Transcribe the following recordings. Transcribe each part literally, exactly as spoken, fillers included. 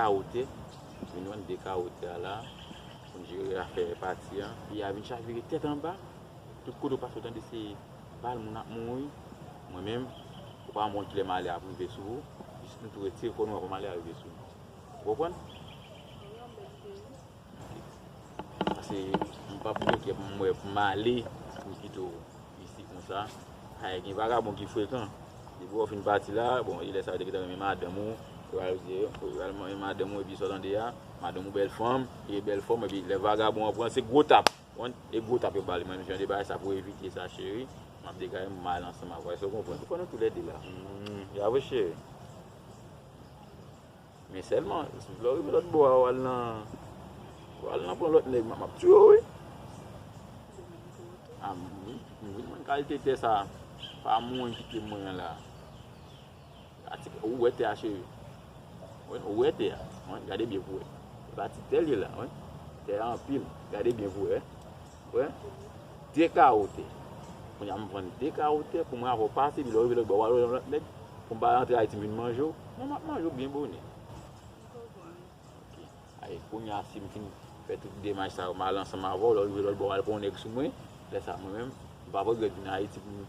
Kawotè, vin vann de kawotè a la, pou n jere afè pati a. Peyi a vin chavire tèt anba. Tout kote w pase, w tande se bal, moun ap mouri. Mwen menm, ou pa konn kilè malè ap rive sou ou. Jis nou tou retire kò nou avan malè a rive sou nou. Ou konprann? Paske m p ap bloke pou m wè pou m ale, pou m kite w isi konsa. Ay, gen vagabon ki frekan. Depi w fin pati la, bon, e lè sa yo te gentan renmen madanm ou, yo al di, yo al renmen madanm ou, epi sa w tande a, madanm ou bèl fanm, e bèl fanm, epi lè vagabon an pran, se gwo tap. Konprann? E gwo tap yo ba li. Mwen, jan de bagay sa pou evite sa, cheri, m ap degaje m, m al ansanm avè w. Èske w konprann? Ou konn nou toulède la. Hmm, ya vre, cheri. Men sèlman, si w vle w rive lòt bò a, w al nan, w al nan pran lòt nèg, m ap, m ap tiye w, wi. A, m, m vin jwenn kalite tè sa, pa moun ki te mwen an la. Atik, ou wè tè a, cheri. Ou wè tè a. Wi, gade byen pou wè. E pa ti tè l ye la, wi. Tè a anpil. Gade byen pou wè. Wè. De kawo tè. Kounye a m vann de kawo tè pou mwen, avè w pase, epi lè w rive lòt bò, w al wè yon lòt nèg, pou m pa rantre Ayiti, m vin manje w. Mwen, m ap manje w byen bonè. Ok. Ay, kounye a, si m fin fè tout demach sa yo, m al ansanm avè w, lè w rive lòt bò, w al pran yon nèg sou mwen, lè sa, mwen menm, m p ap regrèt vin Ayiti pou m,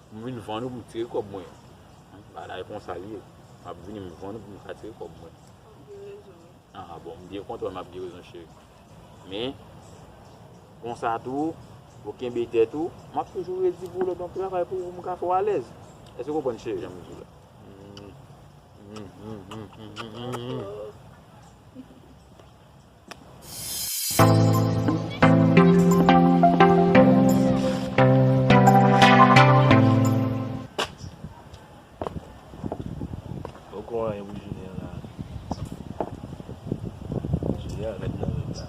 pou m vin vann ou, pou m tire kòb mwen. Bagay konsa l ye. M ap vini, m vann ou pou m ka tire kòb mwen. Ah, bon, m byen kontan, m ap gen rezon, cheri. Men, konsa tou, ou kenbe tèt ou, m ap toujou redi pou w lè w travay pou ou, pou m ka fè w alèz. Èske w konprann, cheri, jan m di w la? Mm. Mm, mm, mm. Poko anyen pou jounen an la. Jounen an rèd nan rèd la.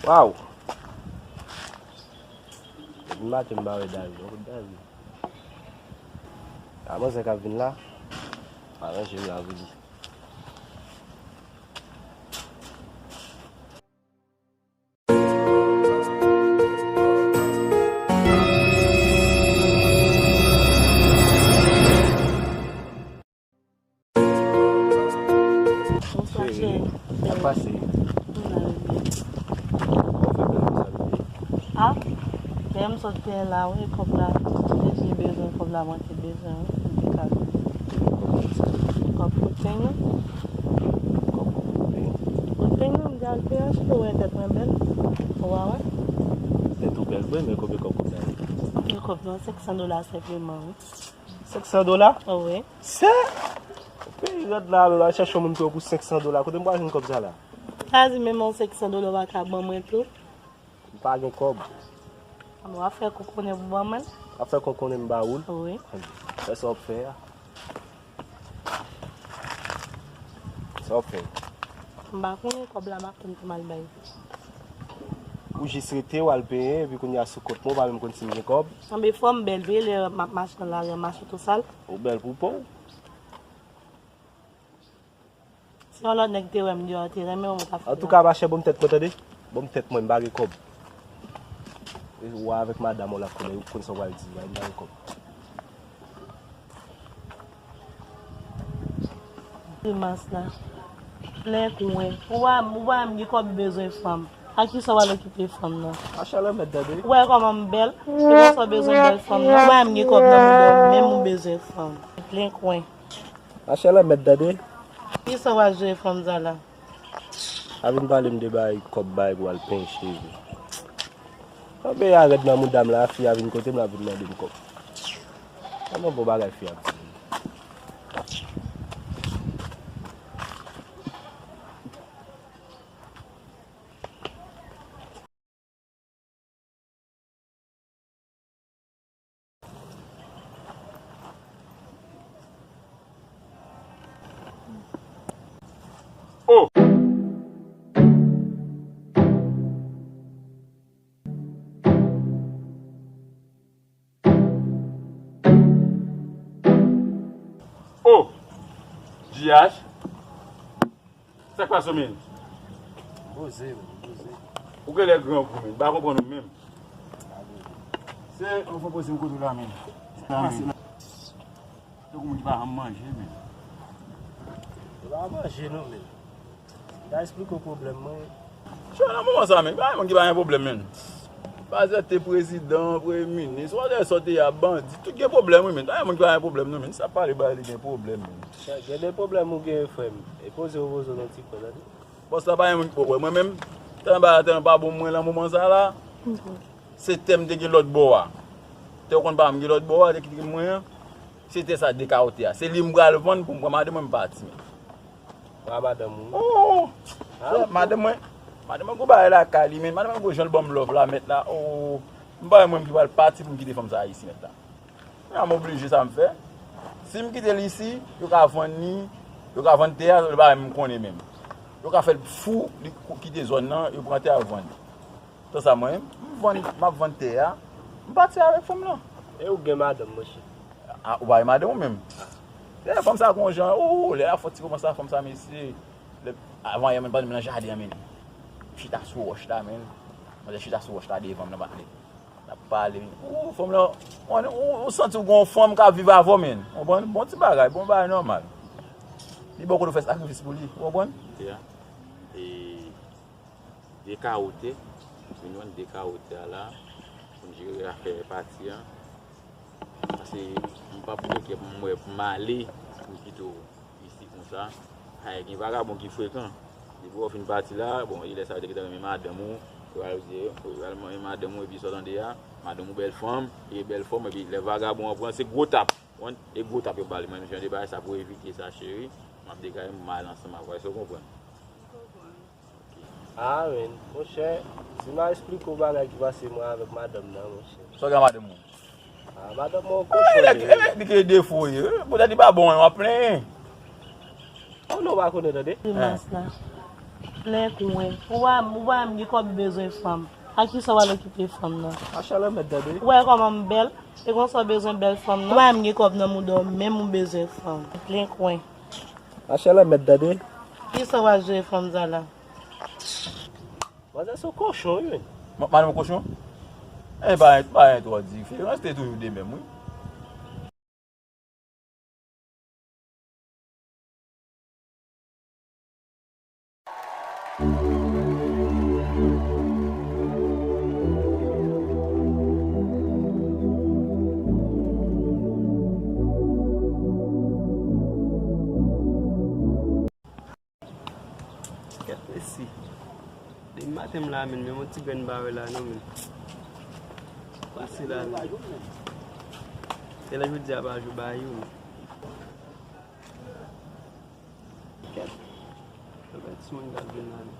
Waw! Depi maten m pa wè Davi, yon kote Davi? A manzè k ap vin la, pa ranje m la pou li. Bonswa, cheri. Cheri, sa k pase? M la, bebe. Kòman w fè bèl konsa, bebe? A, dèyè m sot dèyè la, wi, kòb la. Depi bezwen kòb la, mwen te bezwen, wi, m te ka vini. Kòb kout peny, wi. Kòb kout peny? Kout peny, wi, m te al peye achte, w wè tèt mwen bèl. Ou pa wè? Tèt ou bèl vre, men konbyen kòb konsa ye? Konbyen kòb, non, senk san dola senpleman, wi. Senk san dola? Wi. Sè! Peyi rèd la, al chèche yon moun pou, pou senk san dola. Kote m pral jwenn kòb sa la? Sa di menm yon senk san dola w pa ka ban mwen tou? M pa gen kòb. A bon, w ap fè konkonnen pou ban mwen? W ap fè konkonnen m ba ou l? Wi. Fè sa w ap fè a. Sa w ap fè? M pa konnen kòb la, m ap konn pou m al bay. Ou jis rete, w al peye, epi kounye a sou kont mwen, ou pa menm konn si m gen kòb. Anben, fò m bèl vre, lè m ap mache nan lari an, mache tou sal. Ou bèl pou po w. Si yon lòt nèg te wè m deyò, te renmen w, mwen t ap fè. Antouka, machè, ban m tèt mwen, tande? Ban m tèt mwen, m pa gen kòb. E ou avèk madanm ou la kounye a, ou konn sa w pral di, m pa gen kòb. Grimas la. Plen kwen. Ou pa, ou pa menm gen kòb bezwen fanm. A kisa w al okipe fanm nan? Machè, lanmèd, tande? Ou wè kòman m bèl? Se konsa w bezwen bèl fanm nan? Ou pa menm gen kòb nan mouda w, menm ou bezwen fanm. Plen kwen. Machè, lanmèd, tande? Kisa w al jwe fanm sa la? A vin pale m de bay kòb bay pou al penyen cheve. Anben, a rèd nan mouda m la, fi a vin kote m la vin mande m kòb. Sa nan bon bagay fi a di. Oh! Sa k pase w, men? Poze, men, poze. Ou genlè grangou, men. M pa konprann ou menm. Se yon fo poze m kote w la, men. Tankou moun ki pa janm manje, men. Yo pa manje, non, men. M ta esplike w pwoblèm mwen. Chè, nan moman sa, men, pa gen moun ki pa gen pwoblèm, men. Pazè te prezidan, premye minis, whatever sa w te ye a, bandi, tout gen pwoblèm, wi, men. Pa gen moun ki pa gen pwoblèm, non, men. Sa pale bay li gen pwoblèm, men. Chè, gen de pwoblèm ou genyen, frè m. E poze w poze w nan ti kwen, tande. Bòs la pa gen moun ki wè mwen menm. Tèlman bagay la tèlman pa bon mwen nan moman sa la. Se tè m te gen lòt bò a. Tè w konn pa m gen lòt bò a, te kite mwen an. Se tè sa dekawote a. Se li m pral vann pou m pran madanm mwen m pati, men. Pran madanm ou? Oh! Ah, madanm mwen. Madanm mwen gwo bagay lakay li, men. Madanm mwen gwo jan l ban m love la, mèt la. Oh! M pa wè mwen ki pral pati pou m kite fanm sa a isi, mèt la. Kounye a m oblije sa m fè. Si m kite l isi, yo ka vann li, yo ka vann tè a, yo pa menm konnen menm. Yo ka fè l fou, li kou-, kite zòn nan, yo pran tè a, yo vann li. Tan sa mwen, m vann, m ap vann tè a, m pati avèk fanm lan. E ou gen madanm, monchè? A, ou pa gen madanm ou menm? Lè fanm sa gon jan, ou, lè la fòt ti kòmanse a fanm sa, mesye. Lè, avan yè, men, pandan m nan jaden an, men. Chita sou wòch la, men. Mwen chita sou wòch la devan m nan pale. N ap pale. Ou, fanm lan, ou, ou, ou santi w gon fanm k ap viv avè w, men. Ou konprann? Bon ti bagay, bon bagay nòmal. Li bò kote w fè sakrifis pou li, ou konprann? Yeah. E de kawo tè, vin vann de kawo tè a la, pou n jere afè pati an. Paske m p ap bloke pou m wè pou m ale, pou m kite w isi konsa. Ay, gen vagabon ki frekan. Depi w fin pati la, bon, e lè sa yo te gentan renmen madanm ou, yo al di, yo al renmen madanm ou, epi sa w tande a, madanm ou bèl fanm, e bèl fanm, epi lè vagabon an pran, se gwo tap. Ou konprann? E gwo tap yo ba li, mwen, jan de bagay sa pou evite sa, cheri, m ap degaje m, m al ansanm avè w, èske w konprann? Ah, men, monchè, si m a esplike w bagay ki pase mwen avèk madanm nan, monchè. Sa w gen madanm ou? Ah, madanm mwen yon kochon li ye. Li gen defo, wi. Poutèt li pa bon, w ap plenyen. Oh non, w pa konnen, tande. Grimas la. Plen kwen. Ou pa, ou pa menm gen kòb bezwen fanm. A kisa w al okipe fanm nan? Mache lanmèd, tande. Ou wè kòman m bèl? E konsa w bezwen bèl fanm nan? Ou pa menm gen kòb nan mouda w, menm ou bezwen fanm. Plen kwen. Mache lanmèd, tande. Kisa w al jere fanm sa la? Manzè se yon kochon, wi, men. Ma-, madanm kochon? E pa, pa gen twò diferans, te toujou de menm, wi. Kèt mesye. Depi maten m la, men, menm yon ti grenn m pa wè la non, men. Pase la, men. Genlè jodi a pa jou ba yo, men. Kèt. Yo fè timoun k ap vin la, men.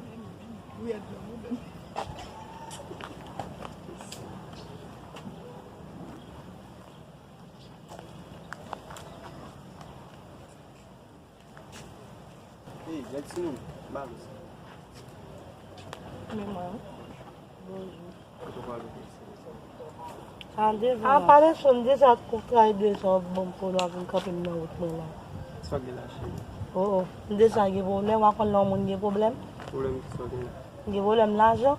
Ey, bèl timoun, ba nou sa. Men mwen, wi. Bonjou. Kote w prale? A, devan. A, pa nan chanm, deja, kou kay deja bon pou nou ap vin kanpe m nan wout mwen la. Sa w gen la, cheri? Oh, oh. M deja gen pwoblèm, w a konn lè yon moun gen pwoblèm? Pwoblèm ki sa w gen la? M gen pwoblèm lajan.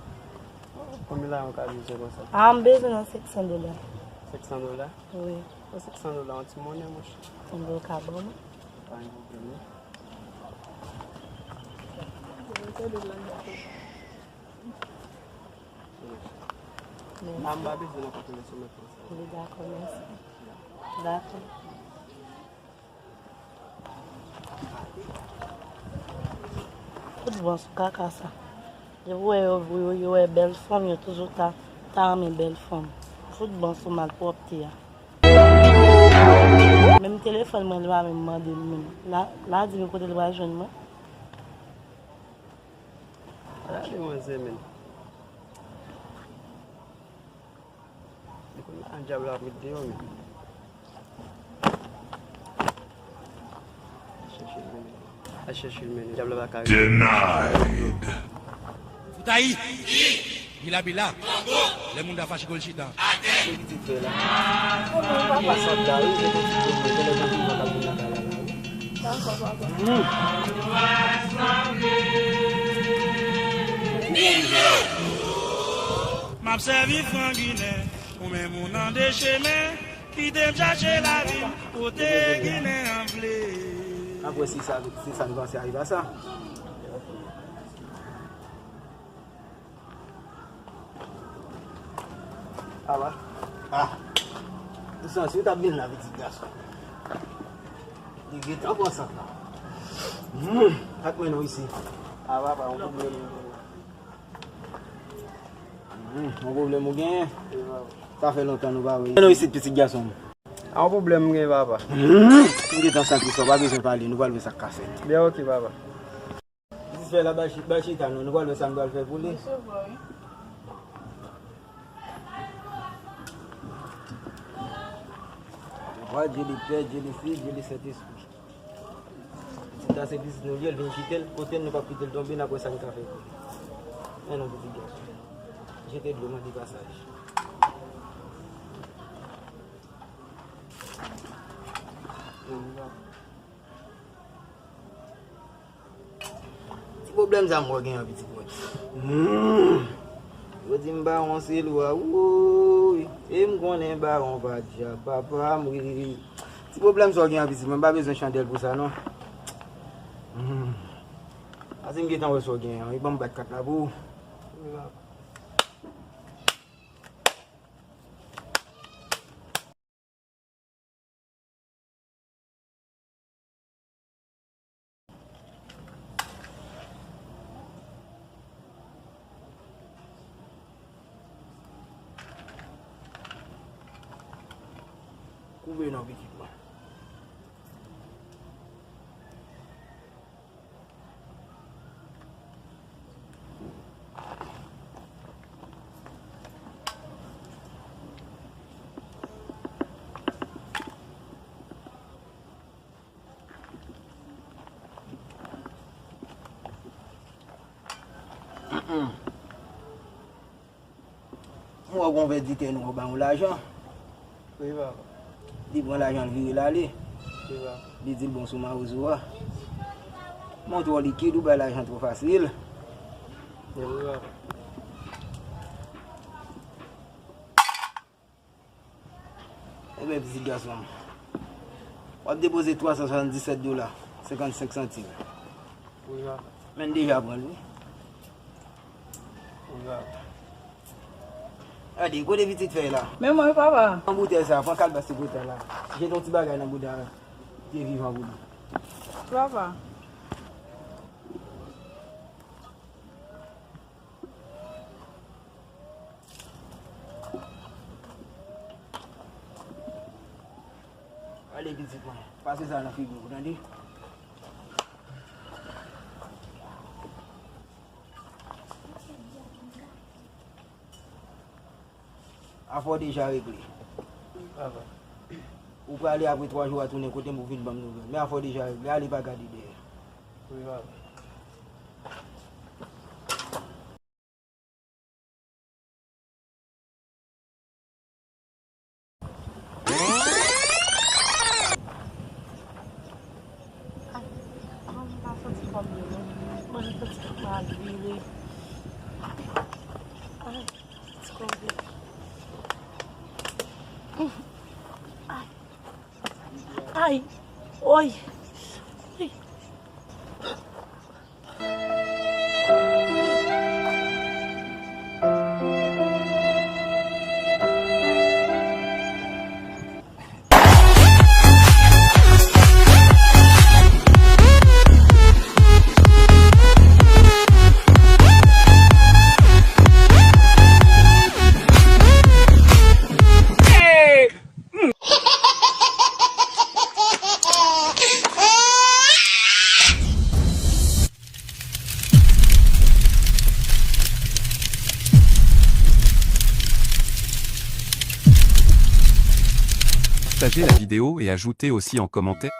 Konbyen lajan w ka bezwen konsa? A, m bezwen nan senk san dola. Senk san dola? Wi. Bon, senk san dola, yon ti monnen, monchè. Konbyen w ka ban mwen? Pa gen pwoblèm, non. Mèsi. M pa bezwen nan konte sou mèt konsa. Wi, dakò, mèsi. Dakò. Fout bon sou kaka sa. Depi w wè yo, yo, yo wè bèl fanm, yo toujou ta, ta renmen bèl fanm. Fout bon sou malpwòpte a. Menm telefòn mwen, li pa menm mande m menm. La, la di m kote l pral jwenn mwen. Ala de manzè, men. Kounye a dyab la ap met deyò, men. Al chèche l, men. Al chèche l, men. Dyab la pa ka. Denied. Fout ayi. Bila bila. Lè moun ta fache kou l chita. Atè. Li di fè la. Papa sa la, wi, se te ti tou, men, lè moun ta vin la, la, la, wi. Dakò, papa. Hmm. M ap sèvi fran Ginen, ou menm ou nan de chemen, kite m chache lavi m kote Ginen an vle. Apre si sa, si sa nou panse a rive a sa. Awa. Ah. Ou santi ou t ap byen la, pitit gason. Li gentan pran sant la. Hmm. Ak men nou isi. Awa, pa yon pwoblèm. Hmm. Yon pwoblèm ou genyen? Sa fè lontan nou pa wè. Men nou isi, pitit gason m. A yon pwoblèm m genyen, papa. Hmm. M gentan santi sa, w pa bezwen pale, nou pral wè sa k ka fèt. Byen, oke, papa. Jis fè la, ba chi-, ba chita non, nou pral wè sa nou pral fè pou li. Li sou vwa, wi. Vwa, Dye li Pè, Dye li Fis, Dye li Sentespri. Pitit la se pitit nou li ye, l vin kite l, kote l nou p ap kite l tonbe, n ap wè sa n ka fè pou li. Men non, pitit gason. Jete dlo, mande pasaj. Ti pwoblèm sa m wè gen an pitit mwen. Hmm. Yo di m bawon se lwa, wouy. E m konnen bawon pa dyab, papa m wi. Ti pwoblèm sa w gen an pitit mwen, m pa bezwen chandèl pou sa non. Hmm. Ase m gentan wè sa w gen an, e ban m bat kat la pou ou. Koube non pitit mwen. Mm-mm. M wè gon vèditè nwa ba yon lajan. Wi, papa. Li pran lajan l vire l ale. Wi, papa. Li di l bon sou mawozo a. Men w twò likid, ou bay lajan twò fasil. Wi, papa. Ebyen, pitit gason m, w ap depoze twa san swasanndisèt dola, senkannsenk santim. Wi, papa. Men deja pran l, wi. Wi, papa. Gade, kote pitit fèy la? Men mwen, papa. Pran boutèy sa, pran kalbas ti boutèy la. Jete yon ti bagay nan bouda vye vivan pou li. Papa. Ale, pitit mwen, pase sa nan figi w, tande? Afè w deja regle. Papa. Ou prale apre twa jou a tounen kote m pou vin ban m nouvèl. Men afè w deja regle. Ale, pa gade dèyè. Wi, papa. Ay, mwen pa santi kò m byen non. Mwen santi kò m ap vire. Ay, santi kò m byen. Ay. Ay. Oy. Oy. Partagez la vidéo et ajoutez aussi en commentaire.